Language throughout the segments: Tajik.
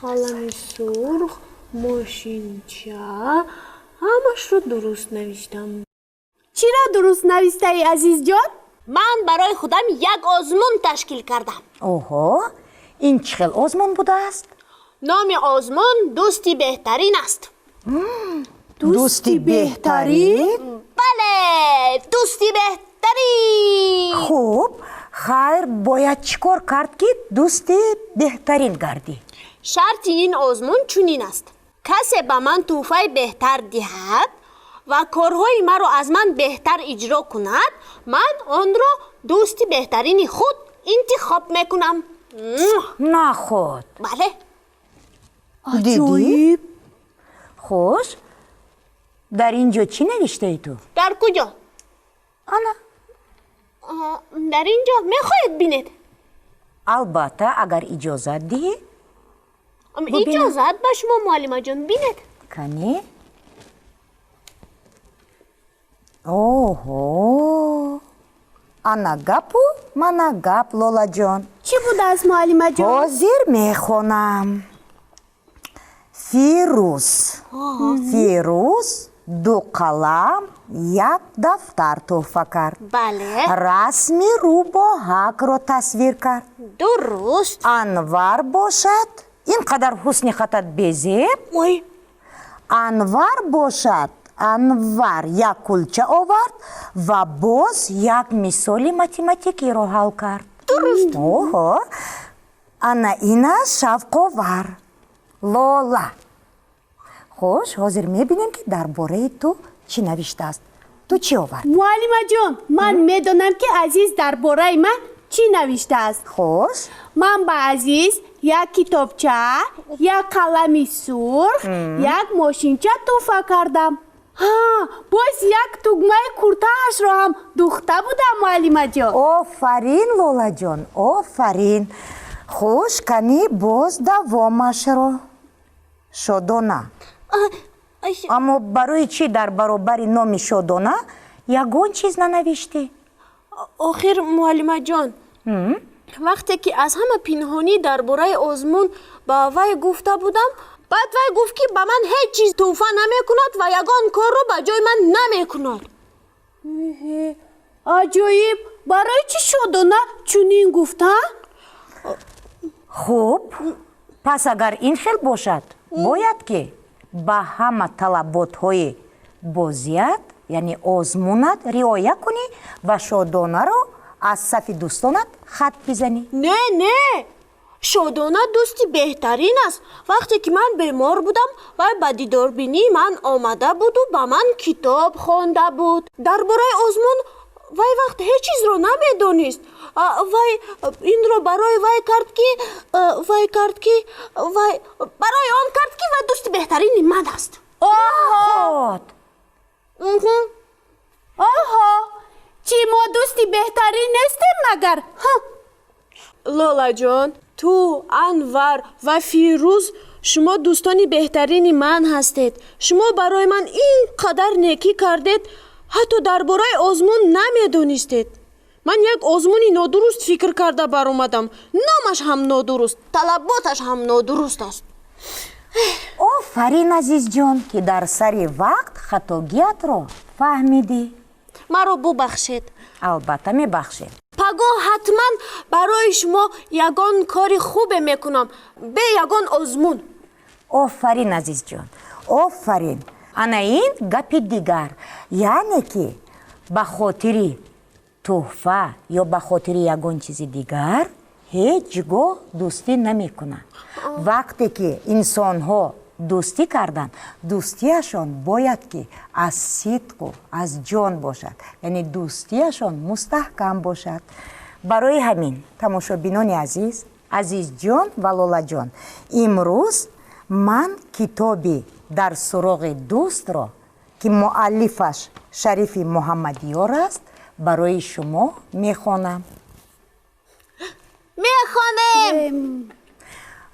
Қалами сурх, мошинча, ҳамашро дуруст навиштам. Чиро дуруст навистаӣ, Азизҷон? Ман барои худам як озмун ташкил кардам. Оҳо, ин чӣ хел озмун будааст? Номи озмун «Дӯсти беҳтарин» аст. Дӯсти беҳтарин? Бале, дӯсти беҳтарин. Хуб, хайр, бояд чӣ кор кард, ки дӯсти беҳтарин гардӣ? Шарти ин озмун чунин аст: касе ба ман тӯҳфаи беҳтар диҳад ва корҳои маро аз ман беҳтар иҷро кунад, ман онро дӯсти беҳтарини худ интихоб мекунам. Наход! Бале. Дидӣ? Аҷоиб! Хуш, дар ин ҷо чӣ навиштаи ту? Дар куҷо? Ана. Дар ин ҷо мехоҳед бинед? Албатта, агар иҷозат диҳӣ. Бубинам. Иҷозат ба шумо, муаллимаҷон, бинед. Кани? Оҳо, ана гапу мана гап, Лолаҷон. Чӣ будааст, муаллимаҷон? Ҳозир мехонам. Фирӯз, Фирӯз ду қалам, як дафтар тӯҳфа кард. Бале. Расми рӯбоҳакро тасвир кард. Дуруст. Анвар бошад, ин қадар ҳусни хатат безеб. Ой. Анвар бошад, Анвар як кулча овард ва боз як мисоли математикиро ҳал кард. Дуруст. Оҳо, ана ина шавқовар, Лола. Хуш, ҳозир мебинем, ки дар бораи ту чӣ навиштааст. Ту чӣ овард? Муаллимаҷон, ман медонам, ки Азиз дар бораи ман чӣ навиштааст. Хуш. Ман ба Азиз як китобча, як қалами сурх, як мошинча тӯҳфа кардам. Ҳа, боз як тугмаи куртаашро ҳам духта будам, муаллимаҷон. Офарин, Лолаҷон, офарин. Хуш, кани боз давомашро. Шодона, аммо барои чӣ дар баробари номи Шодона ягон чиз нанавиштӣ? Охир, муаллимаҷон, вақте ки аз ҳама пинҳонӣ дар бораи озмун ба вай гуфта будам, баъд вай гуфт, ки ба ман ҳеҷ чиз тӯҳфа намекунад ва ягон корро ба ҷои ман намекунад. Аҷоиб! Барои чӣ Шодона чунин гуфт, а? Хуб, пас агар ин хел бошад, бояд ки ба ҳама талаботҳои бозият, яъне озмунат, риоя кунӣ ва Шодонаро аз сафи дӯстонат хат бизанӣ. Не, не, Шодона дӯсти беҳтарин аст. Вақте ки ман бемор будам, вай ба дидорбинии ман омада буду ба ман китоб хонда буд. Дар бораи озмун вай вақт ҳеҷ чизро намедонист. Вай инро барои вай кард, ки вай кард, ки вай барои он кард, ки вай дӯсти беҳтарини ман аст. Ход. Оҳо, чӣ, мо дӯсти беҳтарин нестем магар, ҳа? Лолаҷон, ту, Анвар ва Фирӯз, шумо дӯстони беҳтарини ман ҳастед. Шумо барои ман ин қадар некӣ кардед, ҳатто дар бораи озмун намедонистед. Ман як озмуни нодуруст фикр карда баромадам, номаш ҳам нодуруст, талаботаш ҳам нодуруст аст. Офарин, Азизҷон, ки дар сари вақт хатогиятро фаҳмидӣ. Маро бубахшед. Албатта, мебахшед. Пагоҳ ҳатман барои шумо ягон кори хубе мекунам, бе ягон озмун. Офарин, Азизҷон, офарин. Ана ин гапи дигар, яъне ки ба хотири тӯҳфа ё ба хотири ягон чизи дигар ҳеҷ гоҳ дӯстӣ намекунанд. Вақте ки инсонҳо дӯстӣ карданд, дӯстиашон бояд ки аз сидқу аз ҷон бошад, яъне дӯстиашон мустаҳкам бошад. Барои ҳамин, тамошобинони азиз, Азизҷон ва Лолаҷон, имрӯз ман китоби «Дар суроғи дӯстро», ки муаллифаш Шарифи Муҳаммадиёр аст, барои шумо мехонам. Мехонем.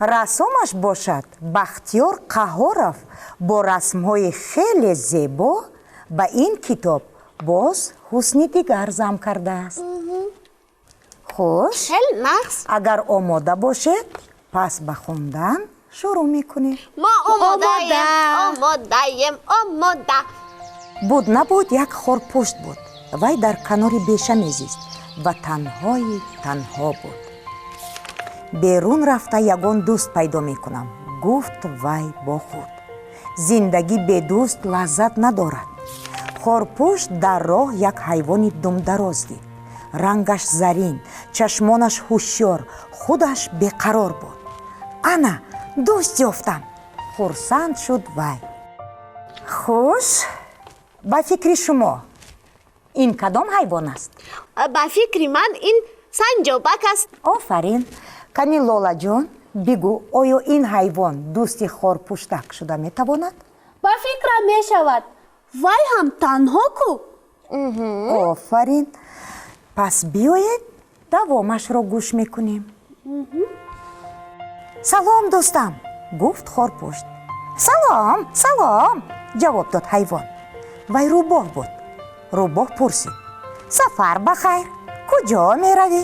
Рассомаш бошад Бахтиёр Қаҳоров, бо расмҳои хеле зебо ба ин китоб боз ҳусни дигар зам кардааст. Хуш. Хел нағз. Агар омода бошед, пас ба хондан Шурӯъ мекунем. Мо омодаем, омодаем, омода. Буд набуд, як хорпушт буд. Вай дар канори беша мезист ва танҳои танҳо буд. Берун рафта ягон дӯст пайдо мекунам, гуфт вай бо худ. Зиндагӣ бедӯст лаззат надорад. Хорпушт дар роҳ як ҳайвони думдароз дид. Рангаш зарин, чашмонаш ҳушёр, худаш беқарор буд. Ана, дӯст ёфтам, хурсанд шуд вай. Хуш, ба фикри шумо, ин кадом ҳайвон аст? Ба фикри ман, ин санҷобак аст. Офарин! Кани, Лолаҷон, бигӯ, оё ин ҳайвон дӯсти хорпуштак шуда метавонад? Ба фикрам, мешавад, вай ҳам танҳо ку. Офарин! Пас биёед, давомашро гӯш мекунем. Салом, дӯстам, гуфт хорпушт. Салом, салом, ҷавоб дод ҳайвон. Вай рӯбоҳ буд. Рӯбоҳ пурсид: сафар ба хайр, куҷо меравӣ?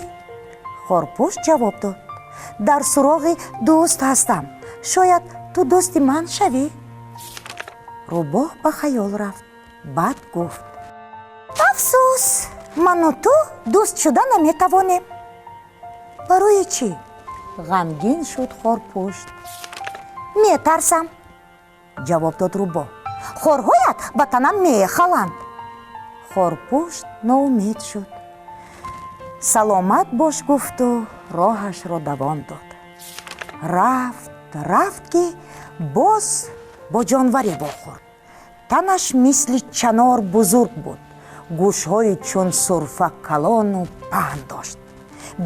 Хорпушт ҷавоб дод: дар суроғи дӯст ҳастам, шояд ту дӯсти ман шавӣ. Рӯбоҳ ба хаёл рафт, баъд гуфт: афсӯс, ману ту дӯст шуда наметавонем. Барои чӣ? Ғамгин шуд хорпушт. Метарсам, ҷавоб дод рӯбоҳ, хорҳоят ба танам мехаланд. Хорпушт ноумед шуд. Саломат бош, гуфту роҳашро давом дод. Рафт, рафт, ки боз бо ҷонваре вохӯрд. Танаш мисли чанор бузург буд, гӯшҳои чун сурфа калону паҳн дошт,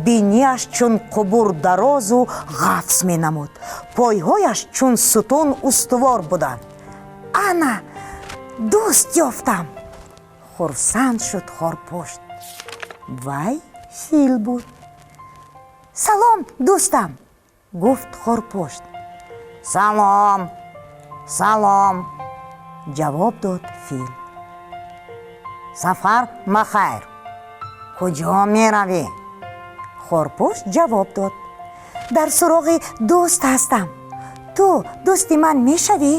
бинияш чун қубур дарозу ғафс менамуд, пойҳояш чун сутун устувор буданд. Ана, дӯст ёфтам, хурсанд шуд хорпушт. Вай фил буд. Салом, дӯстам, гуфт хорпушт. Салом, салом, ҷавоб дод фил. Сафар махайр, куҷо меравӣ? Хорпушт ҷавоб дод: дар суроғи дӯст ҳастам, ту дӯсти ман мешавӣ?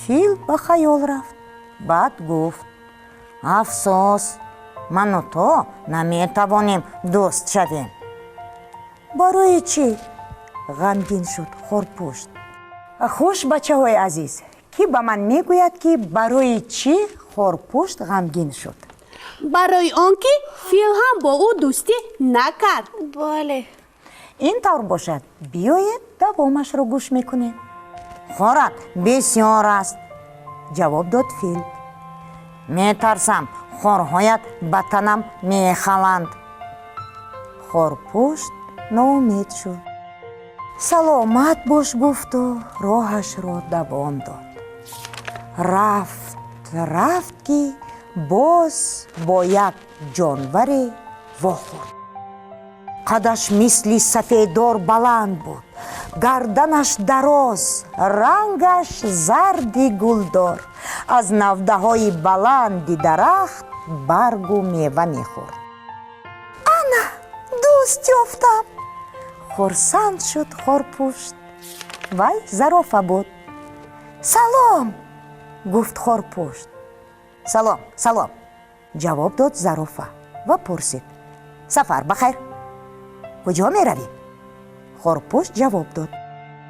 Фил ба хаёл рафт, баъд гуфт: афсӯс, ману ту наметавонем дӯст шавем. Барои чӣ? Ғамгин шуд хорпушт. Хуш, бачаҳои азиз, кӣ ба ман мегӯяд, ки барои чӣ хорпушт ғамгин шуд? Барои он ки фил ҳам бо ӯ дӯстӣ накард. Бале. Ин тавр бошад, биёед, давомашро гӯш мекунем. Хорат бисёр аст, ҷавоб дод фил. Метарсам, хорҳоят ба танам мехаланд. Хорпушт ноумед шуд. Саломат бош, гуфту роҳашро давом дод. Рафт, рафт, ки боз бо як ҷонваре вохӯрд. Қадаш мисли сафедор баланд буд, гарданаш дароз, рангаш зарди гулдор, аз навдаҳои баланди дарахт баргу мева мехӯрд. Ана, дӯст ёфтам, хурсанд шуд хорпушт. Вай зарофа буд. Салом, гуфт хорпушт. Салом, салом, ҷавоб дод зарофа ва пурсид: сафар ба хайр, куҷо меравӣ? Хорпушт ҷавоб дод: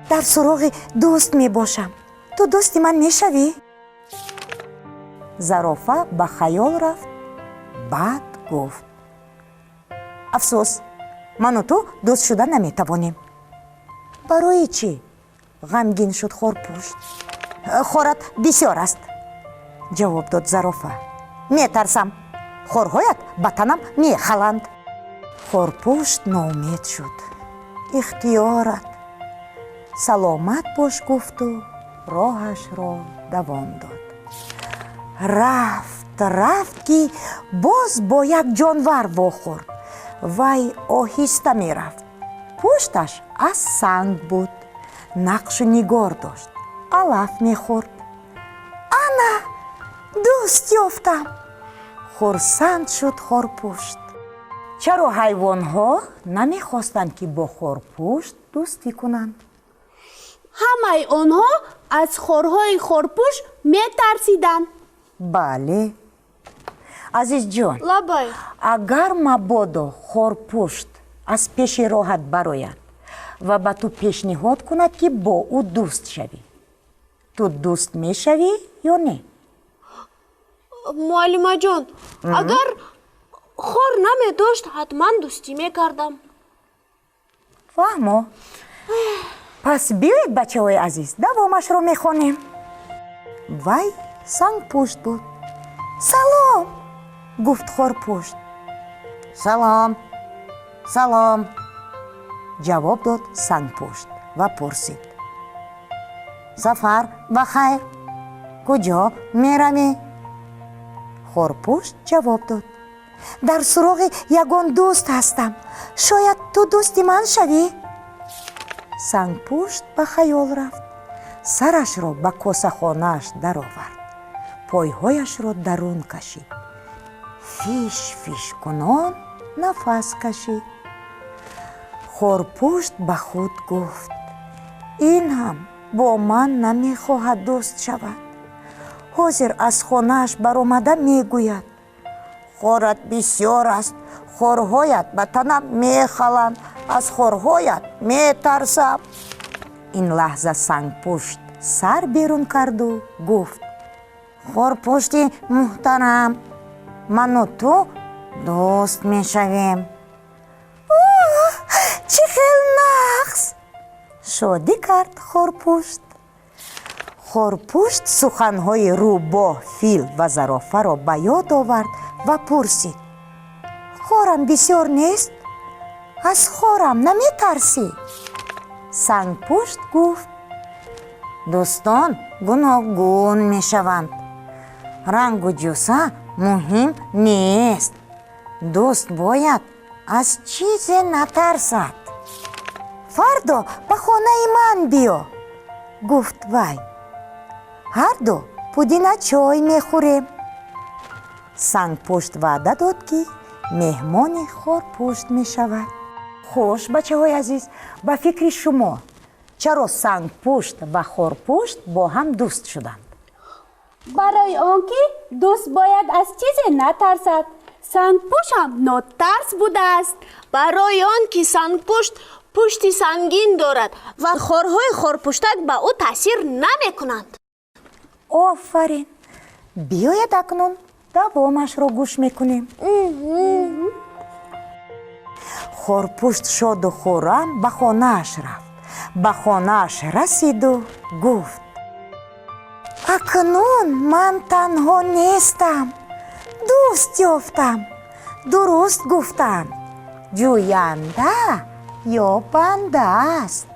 дар суроғи дӯст мебошам, ту дӯсти ман мешавӣ? Зарофа ба хаёл рафт, баъд гуфт: афсӯс, ману ту дӯст шуда наметавонем. Барои чӣ? Ғамгин шуд хорпушт. Хорат бисёр аст, ҷавоб дод зарофа. Метарсам, хорҳоят ба танам мехаланд. Хорпушт ноумед шуд. Ихтиёрат, саломат бош, гуфту роҳашро давом дод. Рафт, рафт, ки боз бо як ҷонвар вохӯрд. Вай оҳиста мерафт, пушташ аз санг буд, нақшу нигор дошт, алаф мехӯрд. Ана, дӯст ёфтам, хурсанд шуд хорпушт. Чаро ҳайвонҳо намехостанд, ки бо хорпушт дӯстӣ кунанд? Ҳамаи онҳо аз хорҳои хорпӯш метарсиданд. Бале, Азизҷон. Лабай. Агар мабодо хорпушт аз пеши роҳат барояд ва ба ту пешниҳод кунад, ки бо ӯ дӯст шавӣ, ту дӯст мешавӣ ё не? Муаллимаҷон, агар хор намедошт, ҳатман дӯстӣ мекардам. Фаҳмо. Пас биёед, бачаҳои азиз, давомашро мехонем. Вай сангпушт буд. Салом, гуфт хорпушт. Салом, салом, ҷавоб дод сангпушт ва пурсид: Сафар ба хайр, куҷо меравӣ? Хорпушт ҷавоб дод: Дар суроғи ягон дӯст ҳастам, шояд ту дӯсти ман шавӣ. Сангпушт ба хаёл рафт, сарашро ба косахонааш даровард, пойҳояшро дарун кашид, фиш фиш кунон нафас кашид. Хорпушт ба худ гуфт: Ин ҳам бо ман намехоҳад дӯст шавад. Ҳозир аз хонааш баромада мегӯяд: Хорат бисёр аст, хорҳоят ба танам мехаланд, аз хорҳоят метарсам. Ин лаҳза сангпушт сар берун карду гуфт: Хорпушти муҳтарам, ману ту дӯст мешавем. Чӣ хел нағз, шодӣ кард хорпушт. Хорпушт суханҳои рӯбоҳ, фил ва зарофаро ба ёд овард ва пурсид: Хорам бисёр нест? Аз хорам наметарсӣ? Сангпушт гуфт: Дӯстон гуногун мешаванд, рангу ҷусса муҳим нест, дӯст бояд аз чизе натарсад. Фардо ба хонаи ман биё, гуфт вай, ҳарду пудина чой мехӯрем. Сангпушт ваъда дод, ки меҳмони хорпушт мешавад. Хуш, бачаҳои азиз, ба фикри шумо, чаро сангпушт ва хорпушт бо ҳам дӯст шуданд? Барои он ки дӯст бояд аз чизе натарсад. Сангпушт ҳам нотарс будааст. Барои он ки сангпушт пушти сангин дорад ва хорҳои хорпуштак ба ӯ таъсир намекунанд. Офарин! Биёед, акнун давомашро гӯш мекунем. Хорпушт шоду хуррам ба хонааш рафт. Ба хонааш расиду гуфт: Акнун ман танҳо нестам, дӯст ёфтам. Дуруст гуфтам, ҷӯянда ёбанда аст.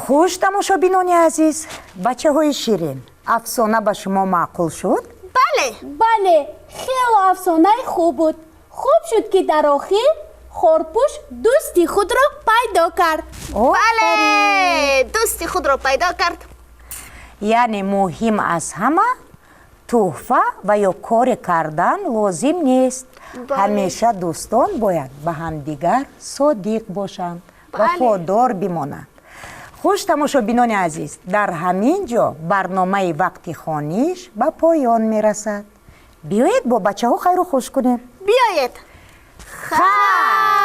Хуш, тамошобинони азиз, бачаҳои ширин, афсона ба шумо маъқул шуд? Бале. Бале, хело афсонаи хуб буд. Хуб шуд, ки дар охир хорпушт дӯсти худро пайдо кард. Бале, дӯсти худро пайдо кард. Яъне муҳим аз ҳама тӯҳфа ва ё коре кардан лозим нест. Ҳамеша дӯстон бояд ба ҳамдигар содиқ бошанд, вафодор бимонанд. Хуш, тамошобинони азиз, дар ҳамин ҷо барномаи вақти хониш ба поён мерасад. Биёед, бо бачаҳо хайру хуш кунем. Биёед, хайр.